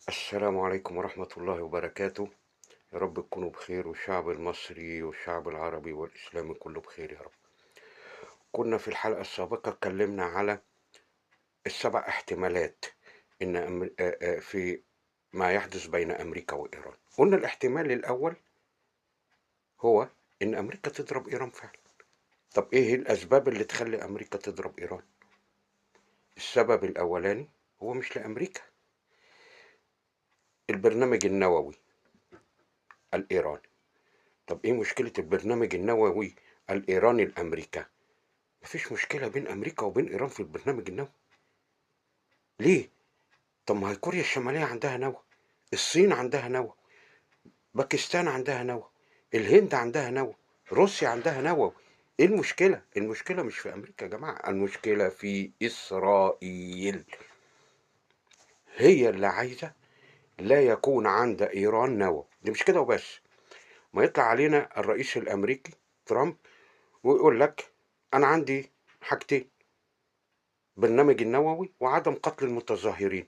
السلام عليكم ورحمة الله وبركاته. يا رب تكونوا بخير، والشعب المصري والشعب العربي والإسلامي كله بخير يا رب. كنا في الحلقة السابقة اتكلمنا على السبع احتمالات إن في ما يحدث بين أمريكا وإيران. قلنا الاحتمال الأول هو إن أمريكا تضرب إيران فعلا. طب إيه الأسباب اللي تخلي أمريكا تضرب إيران؟ السبب الأولاني هو مش لأمريكا، البرنامج النووي الإيراني. طب إيه مشكلة البرنامج النووي الإيراني لأمريكا؟ مفيش مشكلة بين أمريكا وبين إيران في البرنامج النووي. ليه؟ طب ما هي كوريا الشمالية عندها نووي، الصين عندها نووي، باكستان عندها نووي، الهند عندها نووي، روسيا عندها نووي. إيه المشكلة؟ المشكلة مش في أمريكا يا جماعة، المشكلة في إسرائيل. هي اللي عايزة لا يكون عند إيران نووي. دي مش كده وبس، ما يطلع علينا الرئيس الأمريكي ترامب ويقول لك أنا عندي حاجتين، برنامج النووي وعدم قتل المتظاهرين.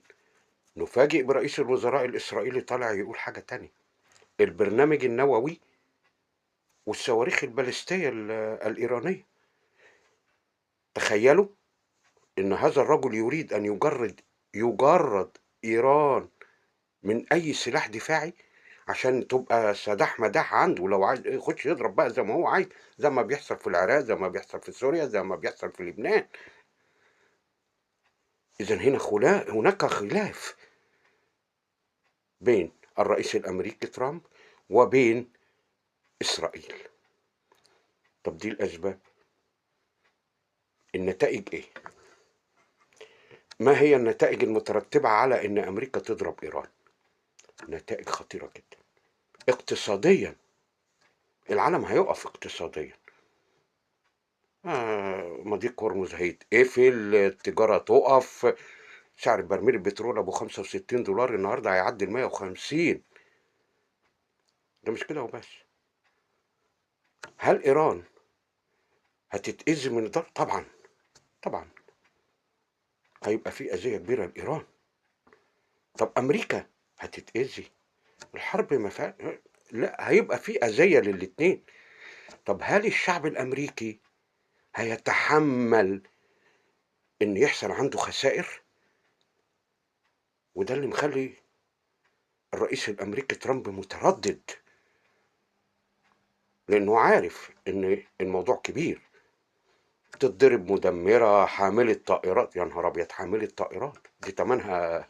نفاجئ برئيس الوزراء الإسرائيلي طالع يقول حاجة تانية، البرنامج النووي والصواريخ البالستية الإيرانية. تخيلوا إن هذا الرجل يريد أن يجرد إيران من أي سلاح دفاعي عشان تبقى سداح مداح عنده، لو عايز يخش يضرب بقى زي ما هو عايز، زي ما بيحصل في العراق، زي ما بيحصل في سوريا، زي ما بيحصل في لبنان. إذن هنا هناك خلاف بين الرئيس الأمريكي ترامب وبين إسرائيل. طب دي الأسباب، النتائج إيه؟ ما هي النتائج المترتبة على إن أمريكا تضرب إيران؟ نتائج خطيرة جدا. اقتصاديا العالم هيقف اقتصاديا، مضيق هرمز هيتقفل، التجارة تقف، سعر برميل البترول أبو 65 دولار النهاردة هيعدي 150. ده مش كده وبس، هل إيران هتتأذي من الضرب؟ طبعا طبعا هيبقى في أذية كبيرة لإيران. طب أمريكا هتتأذي؟ الحرب ما فيها، لا، هيبقى في أذية للاتنين. طب هل الشعب الأمريكي هيتحمل إن يحصل عنده خسائر؟ وده اللي مخلي الرئيس الأمريكي ترامب متردد، لأنه عارف إن الموضوع كبير. تتضرب مدمرة حاملة طائرات، يا نهار أبيض، حاملة طائرات دي تمنها